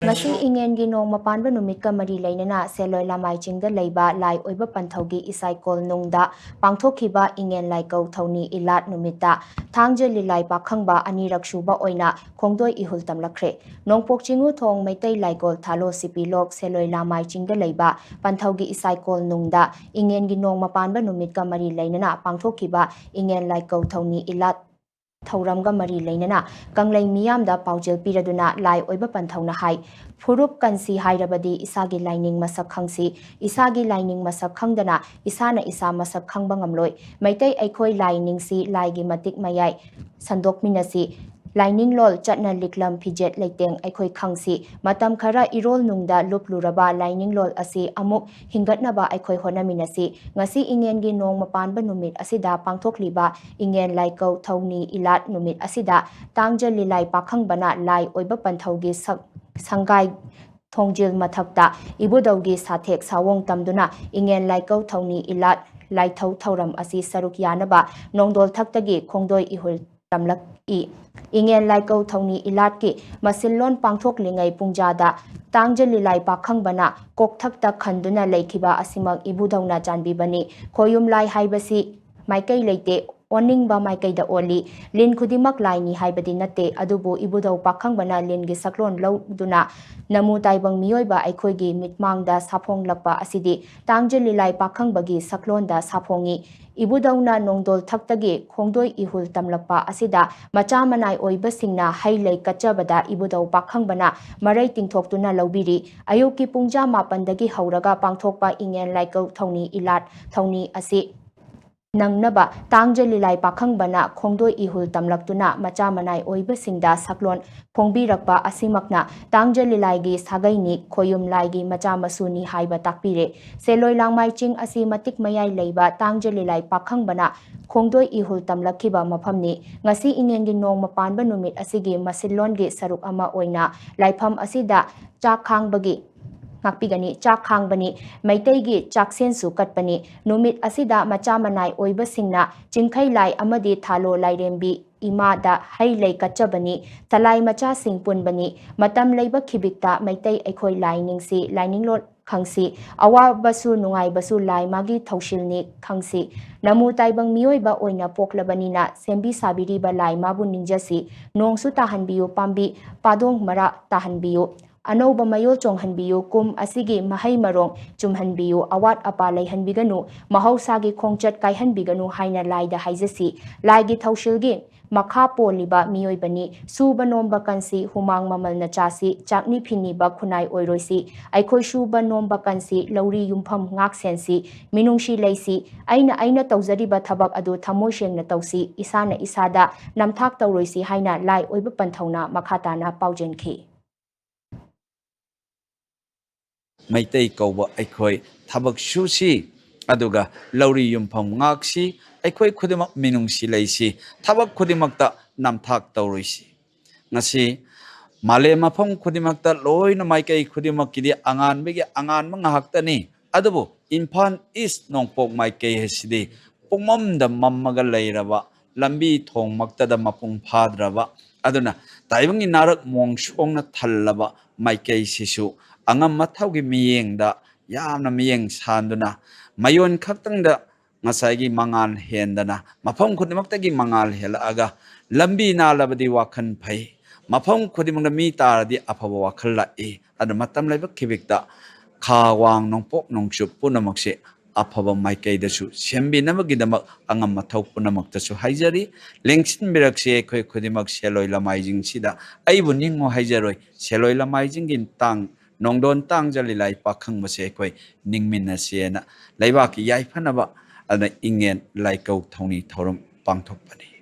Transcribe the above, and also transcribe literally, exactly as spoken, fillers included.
ꯉꯁꯤ ꯏꯉꯦꯟꯒꯤ ꯅꯣꯡꯃ ꯄꯥꯟꯕ ꯅꯨꯃꯤꯠꯀ ꯃꯔꯤ ꯂꯩꯅꯅ ꯁꯦꯂꯣꯏ ꯂꯃꯥꯏ ꯆꯤꯡꯗ ꯂꯩꯕ ꯂꯥꯏ ꯑꯣꯏꯕ ꯄꯟꯊꯧꯒꯤ ꯏꯁꯥꯏꯀꯣꯜ ꯅꯨꯡꯗ ꯄꯥꯡꯊꯣꯛꯈꯤꯕ ꯏꯉꯦꯟ ꯂꯥꯏꯀꯧ ꯊꯧꯅꯤ ꯏꯂꯥꯠ ꯅꯨꯃꯤꯠꯇ ꯊꯥꯡꯖ ꯂꯤꯂꯥꯏ ꯄꯥꯈꯪꯕ ꯑꯅꯤꯔꯛ ꯁꯨꯕ ꯑꯣꯏꯅ ꯈꯣꯡꯗꯣꯏ ꯏꯍꯨꯜ ꯇꯝꯂꯛꯈ꯭ꯔꯦ꯫ ꯅꯣꯡꯄꯣꯛ ꯆꯤꯡꯉꯨꯊꯣꯡ ꯃꯩꯇꯩ ꯂꯥꯏꯀꯣꯜ ꯊꯥꯂꯣ ꯁꯤꯄꯤꯂꯣꯛ ꯁꯦꯂꯣꯏ ꯂꯃꯥꯏ ꯆꯤꯡꯗ ꯂꯩꯕ ꯄꯟꯊꯧꯒꯤ ꯏꯁꯥꯏꯀꯣꯜ ꯅꯨꯡꯗ ꯏꯉꯦꯟꯒꯤ ꯅꯣꯡꯃ ꯄꯥꯟꯕ ꯅꯨꯃꯤꯠꯀ ꯃꯔꯤ ꯂꯩꯅꯅ ꯄꯥꯡꯊꯣꯛꯈꯤꯕ ꯏꯉꯦꯟ ꯂꯥꯏꯀꯧ ꯊꯧꯅꯤ ꯏꯂꯥꯠ ꯊꯧꯔꯝꯒ ꯃꯔꯤ ꯂꯩꯅꯅ ꯀꯪꯂꯩ ꯃꯤꯌꯥꯝꯗ ꯄꯥꯎꯖꯦꯜ ꯄꯤꯔꯗꯨꯅ ꯂꯥꯏ ꯑꯣꯏꯕ ꯄꯟꯊꯧꯅ ꯍꯥꯏ, ꯐꯨꯔꯨꯞ ꯀꯟꯁꯤ ꯍꯥꯏꯔꯕꯗꯤ ꯏꯁꯥꯒꯤ ꯂꯥꯏꯅꯤꯡ ꯃꯁꯛ ꯈꯪꯁꯤ, ꯏꯁꯥꯒꯤ ꯂꯥꯏꯅꯤꯡ ꯃꯁꯛ ꯈꯪꯗꯅ ꯏꯁꯥꯅ ꯏꯁꯥ ꯃꯁꯛ ꯈꯪꯕ ꯉꯝꯂꯣꯏ꯫ ꯃꯩꯇꯩ ꯑꯩꯈꯣꯏ ꯂꯥꯏ ꯅꯤꯡꯁꯤ, ꯂꯥꯏꯒꯤ ꯃꯇꯤꯛ ꯃꯌꯥꯏ ꯁꯟꯗꯣꯛꯃꯤꯟꯅꯁꯤ꯫ ꯂꯥꯏꯅꯤꯡꯂꯣꯜ, ꯆꯠꯅ ꯂꯤꯛꯂꯝ, ꯐꯤꯖꯦꯠ ꯂꯩꯇꯦꯡ ꯑꯩꯈꯣꯏ ꯈꯪꯁꯤ꯫ ꯃꯇꯝ ꯈꯔ ꯏꯔꯣꯜ ꯅꯨꯡꯗ ꯂꯨꯞꯂꯨꯔꯕ ꯂꯥꯏꯅꯤꯡꯂꯣꯜ ꯑꯁꯤ ꯑꯃꯨꯛ ꯍꯤꯡꯒꯠꯅꯕ ꯑꯩꯈꯣꯏ ꯍꯣꯠꯅꯃꯤꯟꯅꯁꯤ꯫ ꯉꯁꯤ ꯏꯉꯦꯟꯒꯤ ꯅꯣꯡꯃ ꯄꯥꯟꯕ ꯅꯨꯃꯤꯠ ꯑꯁꯤꯗ ꯄꯥꯡꯊꯣꯛꯂꯤꯕ ꯏꯉꯦꯟ ꯂꯥꯏꯀꯧ ꯊꯧꯅꯤ ꯏꯂꯥꯠ ꯅꯨꯃꯤꯠ ꯑꯁꯤꯗ ꯇꯥꯡꯖ ꯂꯤꯂꯥꯏ ꯄꯥꯈꯪꯕꯅ ꯂꯥꯏ ꯑꯣꯏꯕ ꯄꯟꯊꯧꯒꯤ ꯁꯛ ꯁꯪꯒꯥꯏ ꯊꯣꯡꯖꯤꯜ ꯃꯊꯛꯇ ꯏꯕꯨꯙꯧꯒꯤ ꯁꯥꯊꯦꯛ ꯁꯥꯋꯣꯡ ꯇꯝꯗꯨꯅ ꯏꯉꯦꯟ ꯂꯥꯏꯀꯧ ꯊꯧꯅꯤ ꯏꯂꯥꯠ ꯂꯥꯏꯊꯧ ꯊꯧꯔꯝ ꯑꯁꯤ ꯁꯔꯨꯛ ꯌꯥꯅꯕ ꯅꯣꯡꯗꯣꯜ ꯊꯛꯇꯒꯤ ꯈꯣꯡꯗꯣꯏ ꯏꯍꯨꯜ ꯇꯝꯂꯛꯏ꯫ ꯏꯉꯦꯟ ꯂꯥꯏꯀꯧ ꯊꯧꯅꯤ ꯏꯂꯥꯠꯀꯤ ꯃꯁꯤꯜꯂꯣꯟ ꯄꯥꯡꯊꯣꯛꯂꯤꯉꯩ ꯄꯨꯡꯖꯥꯗ ꯇꯥꯡꯖ ꯂꯤꯂꯥꯏ ꯄꯥꯈꯪꯕꯅ ꯀꯣꯛꯊꯛꯇ ꯈꯟꯗꯨꯅ ꯂꯩꯈꯤꯕ ꯑꯁꯤꯃꯛ ꯏꯕꯨꯙꯧꯅ ꯆꯥꯟꯕꯤꯕꯅꯤ꯫ ꯈꯣꯌꯨꯝ ꯂꯥꯏ ꯍꯥꯏꯕꯁꯤ ꯃꯥꯏꯀꯩ ꯂꯩꯇꯦ, ꯑꯣꯟꯅꯤꯡꯕ ꯃꯥꯏꯀꯩꯗ ꯑꯣꯜꯂꯤ꯫ ꯂꯤꯟ ꯈꯨꯗꯤꯡꯃꯛ ꯂꯥꯏꯅꯤ ꯍꯥꯏꯕꯗꯤ ꯅꯠꯇꯦ, ꯑꯗꯨꯕꯨ ꯏꯕꯨꯙꯧ ꯄꯥꯈꯪꯕꯅ ꯂꯤꯟꯒꯤ ꯁꯛꯂꯣꯟ ꯂꯧꯗꯨꯅ ꯅꯃꯨ ꯇꯥꯏꯕꯪ ꯃꯤꯑꯣꯏꯕ ꯑꯩꯈꯣꯏꯒꯤ ꯃꯤꯠꯃꯥꯡꯗ ꯁꯥꯐꯣꯡꯂꯛꯄ ꯑꯁꯤꯗꯤ ꯇꯥꯡꯖ ꯂꯤꯂꯥꯏ ꯄꯥꯈꯪꯕꯒꯤ ꯁꯛꯂꯣꯟꯗ ꯁꯥꯐꯣꯡꯉꯤ꯫ ꯏꯕꯨꯙꯧꯅ ꯅꯣꯡꯗꯣꯜ ꯊꯛꯇꯒꯤ ꯈꯣꯡꯗꯣꯏ ꯏꯍꯨꯜ ꯇꯝꯂꯛꯄ ꯑꯁꯤꯗ ꯃꯆꯥ ꯃꯅꯥꯏ ꯑꯣꯏꯕꯁꯤꯡꯅ ꯍꯩ ꯂꯩ ꯀꯠꯆꯕꯗ ꯏꯕꯨꯙꯧ ꯄꯥꯈꯪꯕꯅ ꯃꯔꯩ ꯇꯤꯡꯊꯣꯛꯇꯨꯅ ꯂꯧꯕꯤꯔꯤ꯫ ꯑꯌꯨꯛꯀꯤ ꯄꯨꯡ ꯖꯥ ꯃꯥꯄꯟꯗꯒꯤ ꯍꯧꯔꯒ ꯄꯥꯡꯊꯣꯛꯄ ꯏꯉꯦꯟ ꯂꯥꯏꯀꯧ ꯊꯧꯅꯤ ꯏꯂꯥꯠ ꯊꯧꯅꯤ ꯑꯁꯤ ꯅꯪꯅꯕ ꯇꯥꯡꯖ ꯂꯤꯂꯥꯏ ꯄꯥꯈꯪꯕꯅ ꯈꯣꯡꯗꯣꯏ ꯏꯍꯨꯜ ꯇꯝꯂꯛꯇꯨꯅ ꯃꯆꯥ ꯃꯅꯥꯏ ꯑꯣꯏꯕꯁꯤꯡꯗ ꯁꯛꯂꯣꯟ ꯐꯣꯡꯕꯤꯔꯛꯄ ꯑꯁꯤꯃꯛꯅ ꯇꯥꯡꯖ ꯂꯤꯂꯥꯏꯒꯤ ꯁꯥꯒꯩꯅꯤ, ꯈꯣꯌꯨꯝ ꯂꯥꯏꯒꯤ ꯃꯆꯥ ꯃꯁꯨꯅꯤ ꯍꯥꯏꯕ ꯇꯥꯛꯄꯤꯔꯦ꯫ ꯁꯦꯂꯣꯏ ꯂꯥꯡꯃꯥꯏ ꯆꯤꯡ ꯑꯁꯤ ꯃꯇꯤꯛ ꯃꯌꯥꯏ ꯂꯩꯕ ꯇꯥꯡꯖ ꯂꯤꯂꯥꯏ ꯄꯥꯈꯪꯕꯅ ꯈꯣꯡꯗꯣꯏ ꯏꯍꯨꯜ ꯇꯝꯂꯛꯈꯤꯕ ꯃꯐꯝꯅꯤ꯫ ꯉꯁꯤ ꯏꯉꯦꯟꯒꯤ ꯅꯣꯡꯃ ꯄꯥꯟꯕ ꯅꯨꯃꯤꯠ ꯑꯁꯤꯒꯤ ꯃꯁꯤꯜꯂꯣꯟꯒꯤ ꯁꯔꯨꯛ ꯑꯃ ꯑꯣꯏꯅ ꯂꯥꯏꯐꯝ ꯑꯁꯤꯗ ꯆꯥꯛ ꯈꯥꯡꯕꯒꯤ ꯉꯥꯛꯄꯤꯒꯅꯤ꯫ ꯆꯥꯛ ꯈꯥꯡꯕꯅꯤ, ꯃꯩꯇꯩꯒꯤ ꯆꯥꯛꯁꯦꯟꯁꯨ ꯀꯠꯄꯅꯤ꯫ ꯅꯨꯃꯤꯠ ꯑꯁꯤꯗ ꯃꯆꯥ ꯃꯅꯥꯏ ꯑꯣꯏꯕꯁꯤꯡꯅ ꯆꯤꯡꯈꯩ ꯂꯥꯏ ꯑꯃꯗꯤ ꯊꯥꯂꯣ ꯂꯥꯏꯔꯦꯝꯕꯤ ꯏꯃꯥꯗ ꯍꯩ ꯂꯩ ꯀꯠꯆꯕꯅꯤ꯫ ꯆꯂꯥꯏ ꯃꯆꯥꯁꯤꯡ ꯄꯨꯟꯕꯅꯤ꯫ ꯃꯇꯝ ꯂꯩꯕ ꯈꯤꯕꯤꯛꯇ ꯃꯩꯇꯩ ꯑꯩꯈꯣꯏ ꯂꯥꯏ ꯅꯤꯡꯁꯤ, ꯂꯥꯏꯅꯤꯡꯂꯣꯟ ꯈꯪꯁꯤ꯫ ꯑꯋꯥꯕꯁꯨ ꯅꯨꯡꯉꯥꯏꯕꯁꯨ ꯂꯥꯏ ꯃꯥꯒꯤ ꯊꯧꯁꯤꯜꯅꯤ ꯈꯪꯁꯤ꯫ ꯅꯃꯨ ꯇꯥꯏꯕꯪ ꯃꯤꯑꯣꯏꯕ ꯑꯣꯏꯅ ꯄꯣꯛꯂꯕꯅꯤꯅ ꯁꯦꯝꯕꯤ ꯁꯥꯕꯤꯔꯤꯕ ꯂꯥꯏ ꯃꯥꯕꯨ ꯅꯤꯡꯖꯁꯤ꯫ ꯅꯣꯡꯁꯨ ꯇꯥꯍꯟꯕꯤꯌꯨ, ꯄꯥꯝꯕꯤ ꯄꯥꯗꯣꯡ ꯃꯔꯥ ꯇꯥꯍꯟꯕꯤꯌꯨ꯫ ꯑꯅꯧꯕ ꯃꯌꯣꯜ ꯆꯣꯡꯍꯟꯕꯤꯌꯨ, ꯀꯨꯝ ꯑꯁꯤꯒꯤ ꯃꯍꯩ ꯃꯔꯣꯡ ꯆꯨꯝꯍꯟꯕꯤꯌꯨ, ꯑꯋꯥꯠ ꯑꯄꯥ ꯂꯩꯍꯟꯕꯤꯒꯅꯨ, ꯃꯍꯧꯁꯥꯒꯤ ꯈꯣꯡꯆꯠ ꯀꯥꯏꯍꯟꯕꯤꯒꯅꯨ ꯍꯥꯏꯅ ꯂꯥꯏꯗ ꯍꯥꯏꯖꯁꯤ꯫ ꯂꯥꯏꯒꯤ ꯊꯧꯁꯤꯜꯒꯤ ꯃꯈꯥ ꯄꯣꯜꯂꯤꯕ ꯃꯤꯑꯣꯏꯕꯅꯤ꯫ ꯁꯨꯕ ꯅꯣꯝꯕ ꯀꯟꯁꯤ, ꯍꯨꯃꯥꯡ ꯃꯃꯜꯅ ꯆꯥꯁꯤ, ꯆꯥꯛꯅꯤ ꯐꯤꯅꯤꯕ ꯈꯨꯟꯅꯥꯏ ꯑꯣꯏꯔꯣꯏꯁꯤ꯫ ꯑꯩꯈꯣꯏ ꯁꯨꯕ ꯅꯣꯝꯕ ꯀꯟꯁꯤ, ꯂꯧꯔꯤ ꯌꯨꯝꯐꯝ ꯉꯥꯛ ꯁꯦꯟꯁꯤ, ꯃꯤꯅꯨꯡꯁꯤ ꯂꯩꯁꯤ꯫ ꯑꯩꯅ ꯑꯩꯅ ꯇꯧꯖꯔꯤꯕ ꯊꯕꯛ ꯑꯗꯨ ꯊꯃꯣꯏ ꯁꯦꯡꯅ ꯇꯧꯁꯤ, ꯏꯁꯥꯅ ꯏꯁꯥꯗ ꯅꯝꯊꯥꯛ ꯇꯧꯔꯣꯏꯁꯤ ꯍꯥꯏꯅ ꯂꯥꯏ ꯑꯣꯏꯕ ꯄꯟꯊꯧꯅ ꯃꯈꯥ ꯇꯥꯅ ꯄꯥꯎꯖꯦꯟꯈꯤ꯫ ꯃꯩꯇꯩ ꯀꯧꯕ ꯑꯩꯈꯣꯏ ꯊꯕꯛ ꯁꯨꯁꯤ, ꯑꯗꯨꯒ ꯂꯧꯔꯤ ꯌꯨꯝꯐꯝ ꯉꯥꯛꯁꯤ꯫ ꯑꯩꯈꯣꯏ ꯈꯨꯗꯤꯡꯃꯛ ꯃꯤꯅꯨꯡꯁꯤ ꯂꯩꯁꯤ, ꯊꯕꯛ ꯈꯨꯗꯤꯡꯃꯛꯇ ꯅꯝꯊꯥꯛ ꯇꯧꯔꯣꯏꯁꯤ꯫ ꯉꯁꯤ ꯃꯥꯂꯦꯝ ꯃꯐꯝ ꯈꯨꯗꯤꯡꯃꯛꯇ ꯂꯣꯏꯅ ꯃꯥꯏꯀꯩ ꯈꯨꯗꯤꯡꯃꯛꯀꯤꯗꯤ ꯑꯉꯥꯟꯕꯒꯤ ꯑꯉꯥꯟꯕ ꯉꯥꯏꯍꯥꯛꯇꯅꯤ꯫ ꯑꯗꯨꯕꯨ ꯏꯝꯐꯥꯜ ꯏꯁ ꯅꯣꯡꯄꯣꯛ ꯃꯥꯏꯀꯩ ꯍꯥꯏꯁꯤꯗꯤ ꯄꯨꯡꯃꯝꯗ ꯃꯝꯃꯒ ꯂꯩꯔꯕ, ꯂꯝꯕꯤ ꯊꯣꯡꯃꯛꯇꯗ ꯃꯄꯨꯡ ꯐꯥꯗ꯭ꯔꯕ, ꯑꯗꯨꯅ ꯇꯥꯏꯕꯪꯒꯤ ꯅꯥꯔꯛ ꯃꯣꯡꯁꯣꯡꯅ ꯊꯜꯂꯕ ꯃꯥꯏꯀꯩꯁꯤꯁꯨ ꯑꯉꯝ ꯑꯊꯧꯒꯤ ꯃꯤꯠꯌꯦꯡꯗ ꯌꯥꯝꯅ ꯃꯤꯠꯌꯦꯡ ꯁꯥꯟꯗꯨꯅ, ꯃꯌꯣꯟ ꯈꯛꯇꯪꯗ ꯉꯁꯥꯏꯒꯤ ꯃꯉꯥꯜ ꯍꯦꯟꯗꯅ ꯃꯐꯝ ꯈꯨꯗꯤꯡꯃꯛꯇꯒꯤ ꯃꯉꯥꯜ ꯍꯦꯜꯂꯛꯑꯒ, ꯂꯝꯕꯤ ꯅꯥꯜꯂꯕꯗꯤ ꯋꯥꯈꯜ ꯐꯩ, ꯃꯐꯝ ꯈꯨꯗꯤꯡꯃꯛꯇ ꯃꯤ ꯇꯥꯔꯗꯤ ꯑꯐꯕ ꯋꯥꯈꯜ ꯂꯥꯛꯏ꯫ ꯑꯗꯨꯅ ꯃꯇꯝ ꯂꯩꯕ ꯈꯤꯕꯤꯛꯇ ꯈꯥ ꯋꯥꯡ ꯅꯣꯡꯄꯣꯛ ꯅꯣꯡꯆꯨꯞ ꯄꯨꯝꯅꯃꯛꯁꯦ ꯑꯐꯕ ꯃꯥꯏꯀꯩꯗꯁꯨ ꯁꯦꯝꯕꯤꯅꯕꯒꯤꯗꯃꯛ ꯑꯉꯝ ꯑꯊꯧ ꯄꯨꯝꯅꯃꯛꯇꯁꯨ ꯍꯥꯏꯖꯔꯤ꯫ ꯂꯦꯡꯁꯤꯟꯕꯤꯔꯛꯁꯤ ꯑꯩꯈꯣꯏ ꯈꯨꯗꯤꯡꯃꯛ ꯁꯦꯜꯂꯣꯏ ꯂꯃꯥꯏꯁꯤꯡꯁꯤꯗ꯫ ꯑꯩꯕꯨ ꯅꯤꯡꯉꯨ ꯍꯥꯏꯖꯔꯣꯏ, ꯁꯦꯜꯂꯣꯏ ꯂꯃꯥꯏꯁꯤꯡꯒꯤ ꯇꯥꯡ ꯅꯣꯡꯗꯣꯟ ꯇꯥꯡꯖ ꯂꯤꯂꯥꯏ ꯄꯥꯈꯪꯕꯁꯦ ꯑꯩꯈꯣꯏ ꯅꯤꯡꯃꯤꯟꯅꯁꯦꯅ ꯂꯩꯕꯥꯛꯀꯤ ꯌꯥꯏꯐꯅꯕ ꯑꯗꯨꯅ ꯏꯪꯉꯦꯟ ꯂꯥꯏꯀꯧ ꯊꯧꯅꯤ ꯊꯧꯔꯝ ꯄꯥꯡꯊꯣꯛꯄꯅꯤ꯫